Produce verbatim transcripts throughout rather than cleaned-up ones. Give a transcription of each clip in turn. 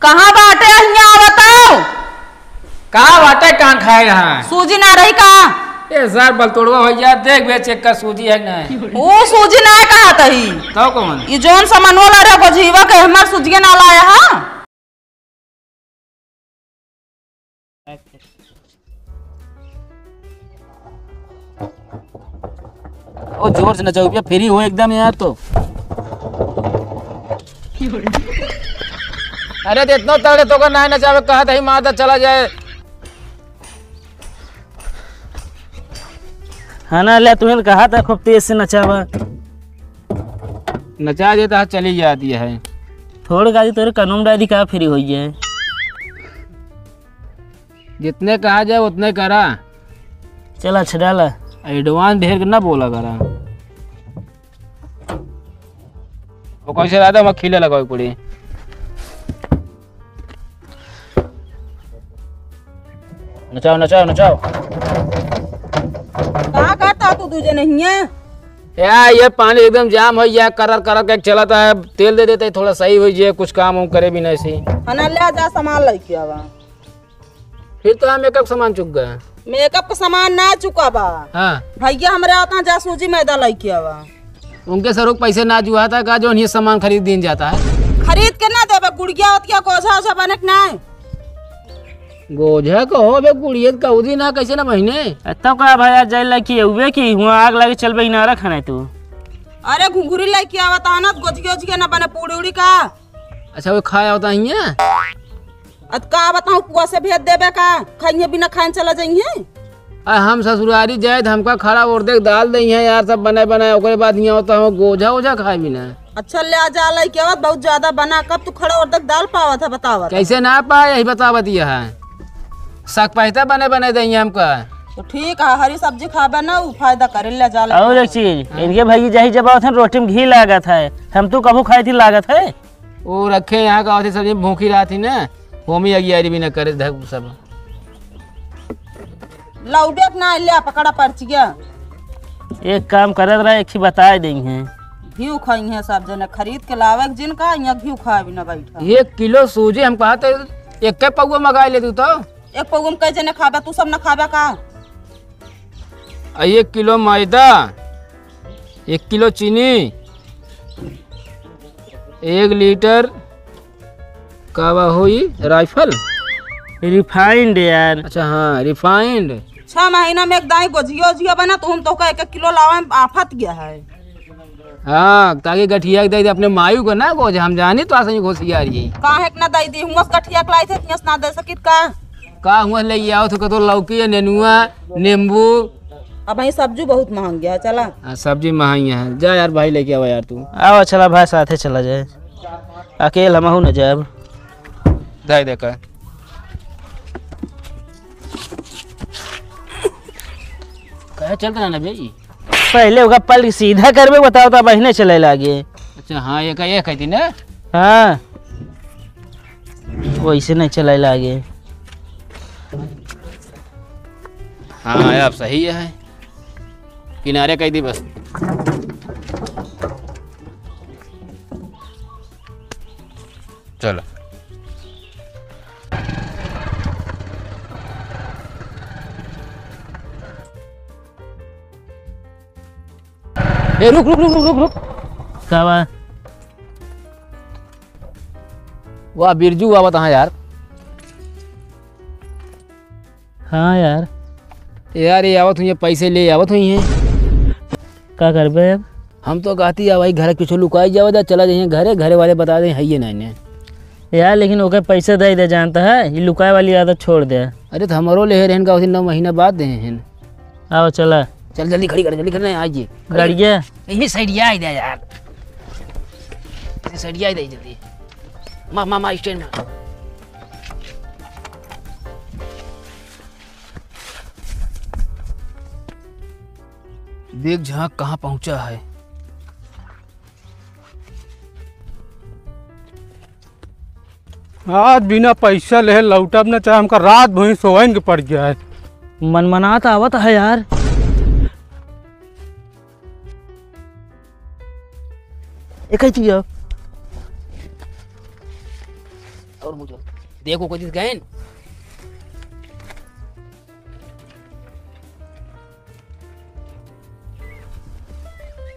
कहाँ बाटे? हियाँ आवत हो। कहाँ बाटे? कान खाए रहा है। सूजी ना रही का? ए सर, बलतोड़वा भैया, देख बे, चेक कर, सूजी है कि नहीं? वो सूजी ना है, कहा तही। तो कौन? ये जौन सामान वाला रे, गोझीवा के हमार सूजिया ना लाया है। ओ, जोर से नचाओ भैया, फ्री हो एकदम यार तो। अरे, तो इतना तगड़े तो का ना नचावे, कहा तही माता चला जाए। हाँ ना, ले, तुम्हें कहा था खूब तेज से नचावा। नचा देता है, चली जाती है। थोड़ गाड़ी तोरे कानून डायरी का फ्री होई है। जितने कहा जाए उतने करा। चल, अच्छा डाला। एडवांस ढेर के ना बोला करा। वो कैसे रहता, वहाँ खिले लगावे पड़ी। नचाओ, नचाओ, नचाओ। का करता तू दूजे नहीं है? या, ये पानी एकदम जाम हो गया, करर करर के चलता है, तेल दे देते, थोड़ा सही हो जाए, कुछ काम वाम करे भी नहीं सी। हना ले जा, सामान लेके आवा। फिर तो हम मेकअप सामान चुक गए। मेकअप का सामान ना चुका बा। हाँ। भैया हमरे आता जासूजी मैदा लेके आवा। उनके सरुक पैसे ना जुआ था का, जो उन्हीं सामान खरीद दीन जाता है? खरीद के ना देबे, गुड़िया होतिया गोझा ओझा बने के ना। गोझा को हो बे, गुड़िया का उदी ना कैसे ना महीने। तब का भाई, आज जाए लगी हुए कि हुआ आग लगे चलबे इनारा खाना है तू। अरे घुघुरी लेके आवत आना, गोझिया ओझिया ना बने पूड़ी उड़ी का। अच्छा, वो खाया होता हियाँ? अत का बताऊँ, पुआ से भेज देबे का? खाइए बिना खाए चला जाइए? आ, हम ससुरारी जाए त हमका खड़ा ओर देख दाल दे हैं यार, सब बनाए बनाए, ओकरे बाद हियाँ होता हम गोझा ओझा खाए बिना। अच्छा, ले आ जा, लाई के आवत बहुत ज्यादा बना, कब तू खड़ा ओर देख दाल पावत है, बतावत है। कैसे ना पाए, यही बतावत यह है। सक पैसा बने बने दे हैं हमका। तो ठीक है, हरी सब्जी खाबे ना, उ फायदा करे, ले जा, ले और जा। एक चीज, हाँ। इनके भाई जाही जब आवत है, रोटी में घी लागत है, हम तू कभू खाई थी लागत है। वो रखे यहाँ का, वैसे सब्जी भूखी रहा थी ना, होमी अगियारी भी न करे धक सब। लौटे के ना ले पकड़ा पर्चिया। एक काम करत रहा, एक ही बताए देई हैं। घी खाई हैं सब जने, खरीद के लावे के जिनका, यहाँ घी खाए भी ना बैठा। एक किलो सूजी हम कहा थे, एक के पौवा मंगा ले तू तो। एक पौवा में कई जने खाबे, तू सब ना खाबे का? आ एक किलो मैदा, एक किलो चीनी, एक लीटर का बा होई राइफल? Refined यार। अच्छा हाँ, refined। छह महीना में एक दाई गोझिया ओझिया बना, तो हम तो का एक एक किलो लावे में आफत गया है। हाँ, ताकि गठिया के दे दे अपने मायू को ना गोझ, हम जानी तो ऐसे ही होशियार ये। काहे के ना दे दी, हुआ से गठिया के लाई थे, हियाँ से ना दे सकित का? का हुआ ले आओ तो कतो लौकी है, नेनुआ, नींबू। अब ये सब्जी बहुत महंगी है, चला। हाँ, सब्जी महंगी है। जा यार भाई लेके आवा यार तू। आवा चला भाई, साथे चला जाए, अकेल हमहू न जाब। जाए देखा। कहे चलत रहा ना भाई? पहले ओका पल सीधा करबे, बताओ तो बहिने चले लागे। अच्छा, हाँ, ये का, ये कहती ना? हाँ, वैसे नहीं चले लागे। हाँ, अब सही है, किनारे कह दी बस। चलो। ए, रुक, रुक, रुक, रुक, रुक, रुक। का बा? वाह, बिरजू आवत हाँ यार। हाँ यार। यार, ये आवत हुई है, पैसे ले आवत हुई हैं। का करबे अब? हम तो कहती है भाई, घर के पीछे लुकाई जावा जा, चला जाइए घरे, घरे वाले बता दें, है ये नहीं ने। यार, लेकिन ओके पैसे दे दे, जानता है, ये लुकाए वाली आदत छोड़ दे। अरे, तो हमारो ले रहन का उसे नौ महीना बाद दे हैं। आओ, चला। चल, जल्दी खड़ी कर, जल्दी कर, नहीं, आइए। गाड़िया? यही side आ दे यार, side आ दे जल्दी। मा, मा, मा, stand में। देख झांक कहाँ पहुंचा है। आज बिना पैसा लेहे लौटब न, चाहे हमका रात भर सोइन के पड़ गया है। मनमनात आवत है यार। एक ही चीज है। और मुझे देखो, कोई दिस गए न?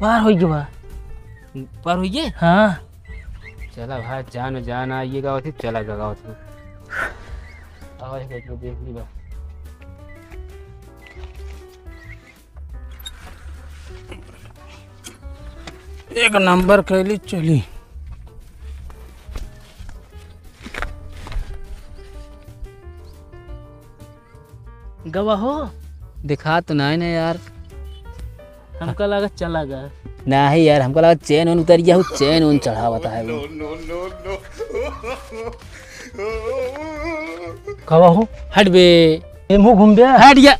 पार होई गवा। पार होई गए? हाँ। चला भाई, जान, जान आइए गावत ही, चला गा गावत ही। आवाज करके देख ली बा। एक नंबर कैली चली। गवा हो? दिखा तो नहीं ना यार। हमका लगा चला गया। नहीं यार, हमका लगा चैन उन उतर गया हो, चैन उन चढ़ावता है वो। गवा हो? हट बे। ए, मुंह घूम बे। हट गया।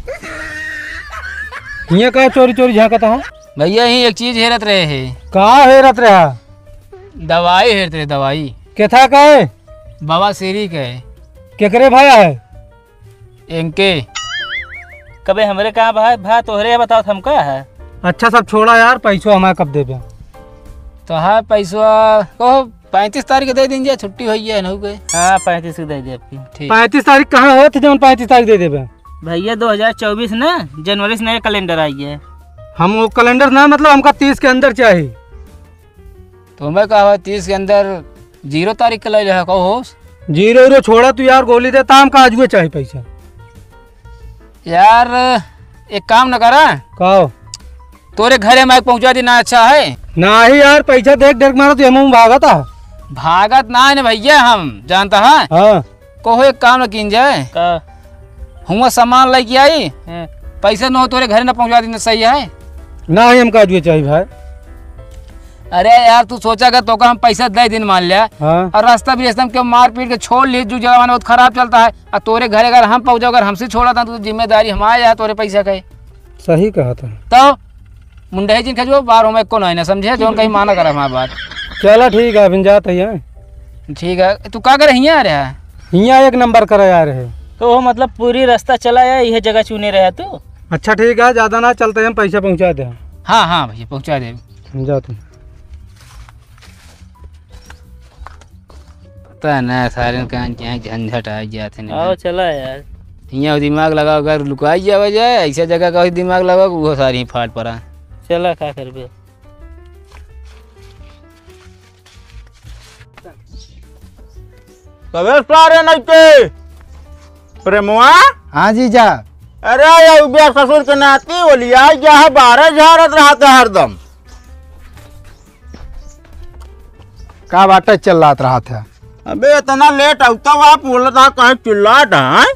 ये का चोरी चोरी झांकता है? भैया, ही एक चीज हेरत रहे है। का हेरत रहा? दवाई हेरत रहे, दवाई। केथा का है? बवासीरी का है। केकरे भाया है? इनके। कबे हमरे कहाँ भा, भा तोहरे बताओ, हम का है? अच्छा, सब छोड़ा यार, पैसो हमारे कब देबे? तो हाँ, पैसो कहो, पैंतीस तारीख के दे दीजिए, छुट्टी होई है, नहु के। हाँ, पैंतीस के दे दे आपकी। ठीक। पैंतीस तारीख कहाँ होत, जौन पैंतीस तारीख दे देबे? भैया, दो हज़ार चउबीस ना, जनवरी से नया कैलेंडर आई है। हम वो कैलेंडर ना, मतलब, हमका तीस के अंदर चाहिए। तो मैं कहा, तीस के अंदर जीरो तारीख के ले लिया, कहो। जीरो वीरो छोड़ा तू यार, गोली दे, ताम का आजुए चाही पैसा। यार, एक काम न करा। का हो? तोरे घरे माइक पहुंचा दी ना, अच्छा है? नाही यार, पैसा देख देख मारा तू, हम भागत आ। भागत ना है ना भैया, हम जानता है। हाँ। कहो एक काम न कीन जाए। का? हुआ सामान लेके आई, हाँ। पैसा न हो तोरे घरे न पहुंचा दी, न सही है? नाही, हमका आजुए चाही भाई। अरे यार, तू सोचा कर, तोका हम पैसा दे दिन मान लिया, हाँ। और रास्ता भी रास्ता में क्यों मारपीट के छोड़ लिए, जो जमाना बहुत खराब चलता है, और तोरे घरे अगर हम पहुंचा, अगर हमसे छोड़ा था, तो जिम्मेदारी हमारे है तोरे पैसा का। सही कहा था। तो मुंडे जिन खजो बार में को नहीं ना समझे, जो कहीं माना करे हमारी बात। चला ठीक है, अभी जात है। ठीक है, तू का करे हियाँ आ रहा है? हियाँ एक नंबर करे आ रहे। तो वो मतलब पूरी रास्ता चला आया, यह जगह चुने रहे तू? अच्छा ठीक है, ज्यादा ना चलते हैं, पैसा पहुँचा दे। हाँ, हाँ भैया, पहुँचा दे। जा तू। पता ना सारे कहाँ क्या झंझट आ जाते हैं। आओ चला यार। हियाँ दिमाग लगाओ, अगर लुकाई जावा जाए, ऐसा जगह का दिमाग लगाओ, वो सारी फाट पड़ा। चला, का करबे? कबे सारे नहीं के? प्रेमवा? हाँ जीजा। अरे, ये उबिया ससुर के नाती ओलिया, यहाँ बारह झारत रहता हरदम। का बाटे चिल्लात रहत है? अबे, इतना लेट आवता हुआ, बोलत हा, कहीं चिल्लात है?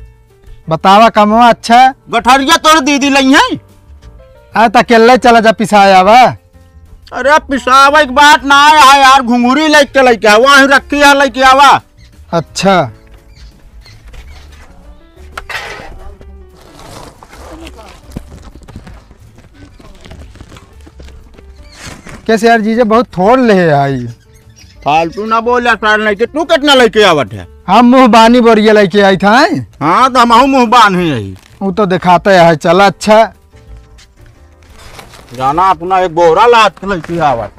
बतावा, कमवा अच्छा? गठरिया तोर दीदी लई है। आ, त अकेले चला जा, पिसाया बा। अरे, पिसावे की बात ना है यार, घुंघुरी लेके, लेके आवा, वहीं रखी है, लेके आवा। अच्छा। कैसे यार जीजा, बहुत थोड़ ले आई। फालतू ना बोल यार, सार नहीं के तू कितना लेके आवत है? हम मुँह बानी बोरिया लेके आई था। हाँ, तो हमहू मुँह बान ही यही। वो तो दिखाते है, चला अच्छा। जाना अपना एक बोरा लाद के लेके आवत।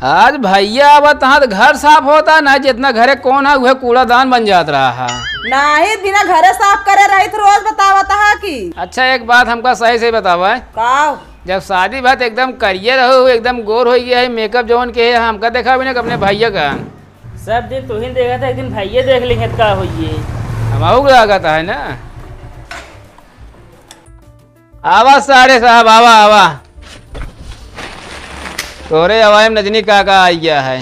आज भैया आवत तहाँ तो घर साफ होता ना, जितना घरे कौन है, उहे कूड़ादान बन जात रहा है। नाही, बिना घरे साफ करे रहित, रोज बतावत हा कि। अच्छा, एक बात हमका सही से बतावा। का? जब शादी भा त एकदम करिए रहो, एकदम गोर हो गया है, मेकअप जौन के है, हमका देखा भी ना अपने भैया का। सब दिन तू ही देखा था, एक दिन भैया देख लेंगे त का होइए। हमहू लागत है ना। आवा सारे साहब, आवा, आवा। तोरे आवाज में नजनी काका आई गया है।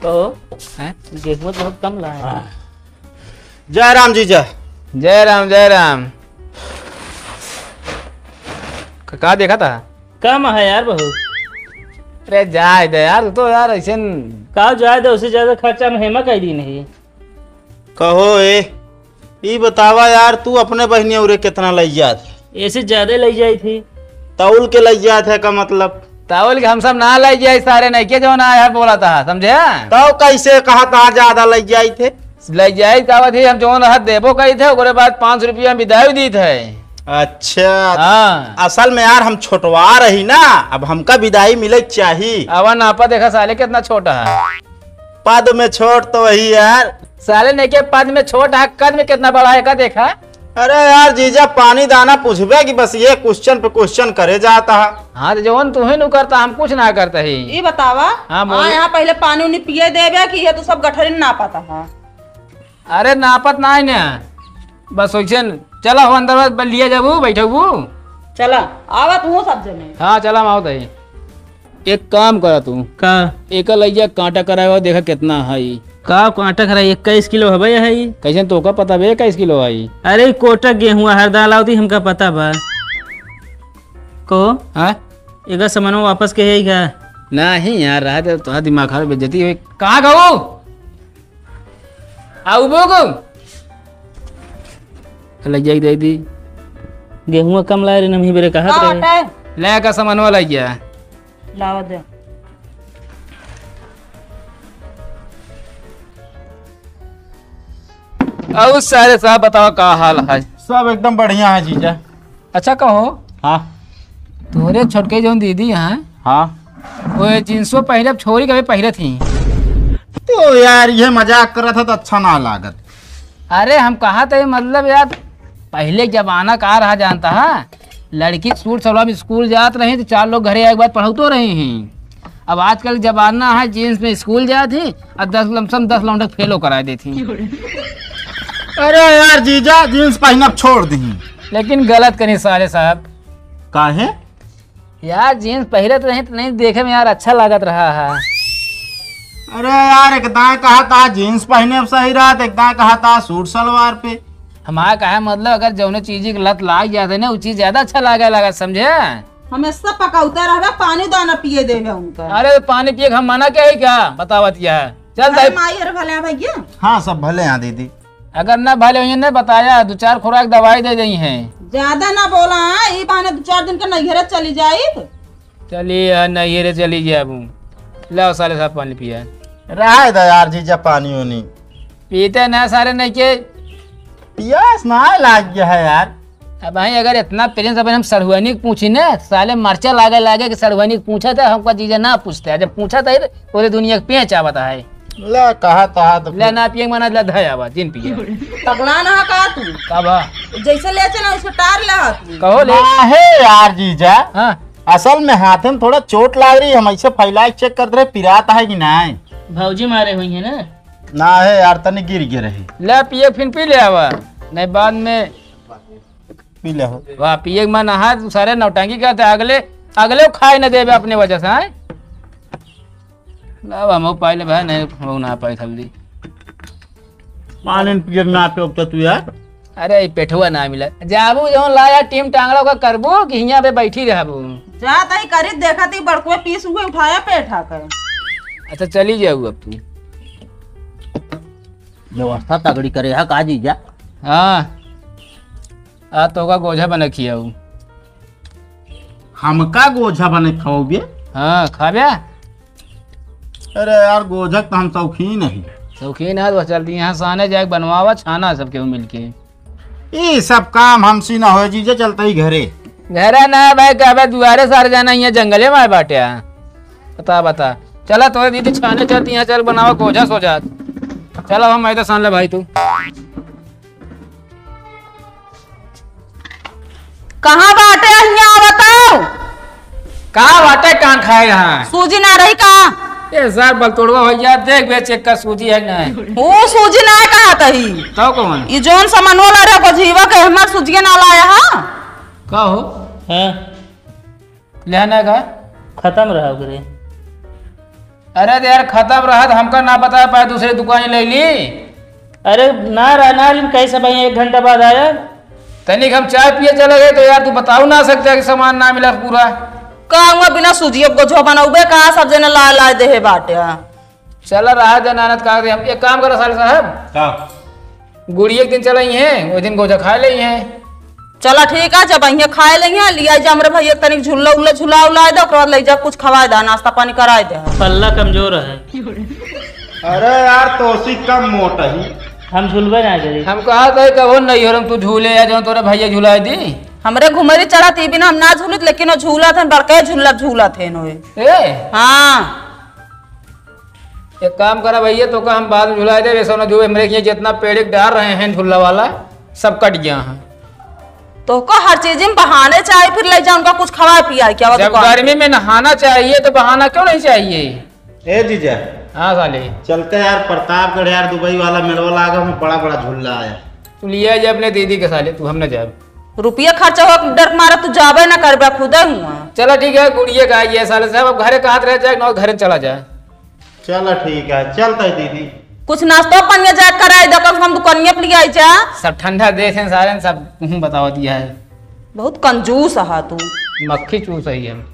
कहो, हैं? गेहूं तो बहुत कम लाए हैं। जय राम जीजा। जय राम, जय राम। क-, का देखा था? कम है यार बहुत। अरे जाए दे यार, तू तो यार ऐसे न- का जाए दे, उससे ज्यादा खर्चा हम हेमा कर दी नहीं। कहो ए, ई बतावा यार, तू अपने बहिनी औरे कितना लई जात है? ऐसे ज्यादा लई जाई थी। तौल के लई जात है का मतलब? तावल के हम सब ना लइ जाई, सारे नइके जौन आए हर बोला था, समझे? तो कैसे कहा था ज्यादा लइ जाई थे? लइ जाई तावत ही हम जौन रहत देबो कही थे, ओकरे बाद पाँच सौ रुपया हम विदाई दी थे। अच्छा। हाँ। असल में यार हम छोटवा रही ना, अब हमका विदाई मिले चाही। अब नापा देखा साले कितना छोटा है। पद में छोट तो वही यार। साले नइके पद में छोट है, कद में कितना बड़ा है का देखा? अरे यार जीजा, पानी दाना पूछबे कि बस ये question पे question करे जाता है। हाँ, तो जौन तू ही नु करता, हम कुछ ना करता ही। ई बतावा, हाँ, बोल। हाँ, यहाँ पहिले पानी उनी पिए देबे कि ये तू सब गठरी नापत है? अरे नापत ना है ना, बस वैसे न। चला हो अंदर, बस लिया जाबू, बैठबू। चला, आवा तू सब जने। हाँ, चला, हम आवत है। एक काम करा तू। का? एकर लइया कांटा करावा, देखा कितना हई। का कांटा करा? इक्कीस किलो हवे हई। कैसे तोका पता बे इक्कीस किलो हई? अरे कोटक गेहूं हर दाल आवती, हमका पता बा। को? हाँ? एकर सामानवा वापस के है का? नहीं यार, रहा दे, तोहार दिमाग खराब, बेइज्जती होई। कहाँ गऊ? आऊ बोगो। लग जाई दे दी। गेहुआ कम लाए रे, नम्ही बेरे कहत का रहे। बाटे? ले का सामानवा लइ गया। लावा दे। अउ सारे साहब बताओ का हाल है? सब एकदम बढ़िया है जीजा। अच्छा कहो। हाँ। तोरे छोटके जौन दीदी हैं, हाँ। वो जींसो पहले अब छोरी कभी पहले थी। तो यार ये मजाक करत है तो अच्छा ना लागत। अरे हम कहा थे मतलब यार, पहले जमाना का रहा जानता है, लड़की सूट सलवार में स्कूल जात रही तो चार लोग घरे आए के बाद पढ़ौतो रही हैं। अब आजकल जमाना है जींस में स्कूल जात ही और दस लमसम दस लौंडक फेलो कराए देती। अरे यार जीजा, जींस पहनब छोड़ दी। लेकिन गलत करी साले साहब। काहे? यार जींस पहिरत रही तो नहीं देखे में यार अच्छा लागत रहा है। अरे यार, एक दाएं कहा था जींस पहने अब सही रहत, एक दाएं कहा था सूट सलवार पे। हमारा कहा मतलब अगर जौने चीज की लत लाग जाते ना, वो चीज ज्यादा अच्छा लागे लगा, समझे? हमेशा पकौते रहबे, पानी दाना पिए देबे उनका। अरे तो पानी पिए के हम मना के है क्या? बतावत क्या है? चल अरे दाई। माई अरे भले हैं भैया। हाँ, सब भले हैं दीदी। अगर ना भले होइहैं, ना बताया, दो चार खुराक दवाई दे देइहैं। ज्यादा ना बोला, हाँ, ई बहाने दो चार दिन के नैहरे चली जाई। चली यार, नैहरे चली जाबू। लाओ साले साहब पानी पिया। रहे दो यार जीजा, पानी उनी। पीते ना सारे नहीं के। पियास ना लाग गया है यार। अब भाई अगर इतना प्रेम से अपन हम सड़ुआनी के पूछी ना, साले मरचा लागे लागे कि सड़ुआनी के पूछा था, हमका जीजा ना पूछते। जब पूछा था तो पूरे दुनिया के पेंच आवता है। ले, कहा तो हाथ ले ना पिए, मना ले, धया बा, जिन पिए। पगला ना का तू? का बा? जैसे ले चला, उसको टार ले हाथ में। कहो ले। काहे यार जीजा? हाँ। असल में हाथ में थोड़ा चोट लाग रही, हम ऐसे फैला के चेक करते रहे, पिरात है कि नहीं। भौजी मारे हुई है ना? ना है यार, तनी गिर गए रही। ले पिए, फिर पी ले आवा, नहीं बाद में। पी ले हो। वाह, पिए के मन आहा, तू सारे नौटंकी करते, अगले, अगले खाए न देबे अपने वजह से, हैं? लावा, हम पाई ले भाई, नहीं, हम ना पाई जल्दी। पानी पिए ना पे अब तो तू यार। अरे, ई पेठवा ना मिला। जाबू जौन लाया टीम टांगड़ा ओकर करबू कि हियां पे बैठी रहबू? जा तई करी, देखा तई बड़कुए पीस हुए उठाया पेठा कर। अच्छा, चली जाऊ अब तू। व्यवस्था तगड़ी करे हा का जीजा? हाँ। आ तोका गोझा बने खियाऊ। हमका गोझा बने खवाओगे? हाँ, खाबे? अरे यार, गोझा के तो हम शौकीन ही। शौकीन है तो चलती यहाँ साने जाके बनवावा छाना सब केहू मिलके। ई सब काम हमसे ना होए जीजा, चलते ही घरे। घरे ना है भाई, कहबे दुआरे सारे जाना, यहाँ जंगले में बाटे। बता, बता। चला तोरे दीदी छाने चलती यहाँ, चल बनावा गोझा सो जात। चला हम मैं तो सान ले भाई तू। कहाँ बाटे हियाँ बताओ? कहाँ बाटे कान खाए यहाँ? सूजी ना रही का? ए सर बलतोड़वा भैया देख बे चेक कर सूजी है कि नहीं? वो सूजी ना कहा तही। तो कौन? ये जौन सामान वाला रे गोझीवा के हमार सूजिया ना लाया हा? का हो? हाँ। लेना का? खत्म रहा ओकरे। अरे तो यार, खत्म रहा तो हमका ना बताया पाए, दूसरे दुकान ले ली। अरे ना रहा, ना ली, कैसे भाई एक घंटा बाद आया। तनिक हम चाय पिए चले गए तो यार, तू बताऊ ना सकता कि सामान ना मिला पूरा। का हुआ बिना सूजी अब गोझो बनौबे का, सब जने ला ला देहे बाटे। चल रहा जनानत का, हम एक काम करो साले साहब। का? गुड़िया एक दिन चलाई है, वो दिन गोझा खा ले है। चला ठीक है, जब अइहें खाए लेइहें, लिया जा हमरे भैया तनिक झुल्ला उल्ला झुला उलाए दे, ओकरे बाद ले जा कुछ खवाए दे, नाश्ता पानी कराए दे। पल्ला कमजोर है। अरे यार, तोसी कम मोट ही। हम झुलबे ना करी। हम कहा था कबो नहीं हो रहा, तू झूले या जो तोरे भैया झुलाए दी। हमरे घुमरी चढ़त ई बिना हम ना झूलत, लेकिन वो झूलत हन, बड़के झूलत झूलत हन ओए। ए? हाँ। एक काम करा भैया, तोका हम बाद में झुलाए देबे, सोना जो हमरे के जितना पेड़ एक डार रहे हैं झूला वाला, सब कट गया है। तोका हर चीज में बहाने चाहिए, फिर ले जा उनका कुछ खवाए पियाए, क्या हुआ जब दुकान पे? गर्मी में नहाना चाहिए तो बहाना क्यों नहीं चाहिए? ए जीजा। हाँ साले। चलते यार प्रतापगढ़ यार, दुबई वाला मेलवा लागा में बड़ा बड़ा झूला आया। तू लिया जा अपने दीदी के साले, तू हम न जाब। रुपया खर्चा हो डर के मारे तू जाबे ना करबे, खुदे हुआ। चला ठीक है, गुड़िया का ये साले साहब, अब घरे कहत रह जाए, ना घरे चला जाए। चला ठीक है, चलता है दीदी। कुछ नाश्तो पनिया जाए कराई दे, कम से कम दुकानिया पे लियाई जा। सब ठंडा देश है सारे, सब तुम बतावा दिया है। बहुत कंजूस हा तू। मक्खी चूस है हम।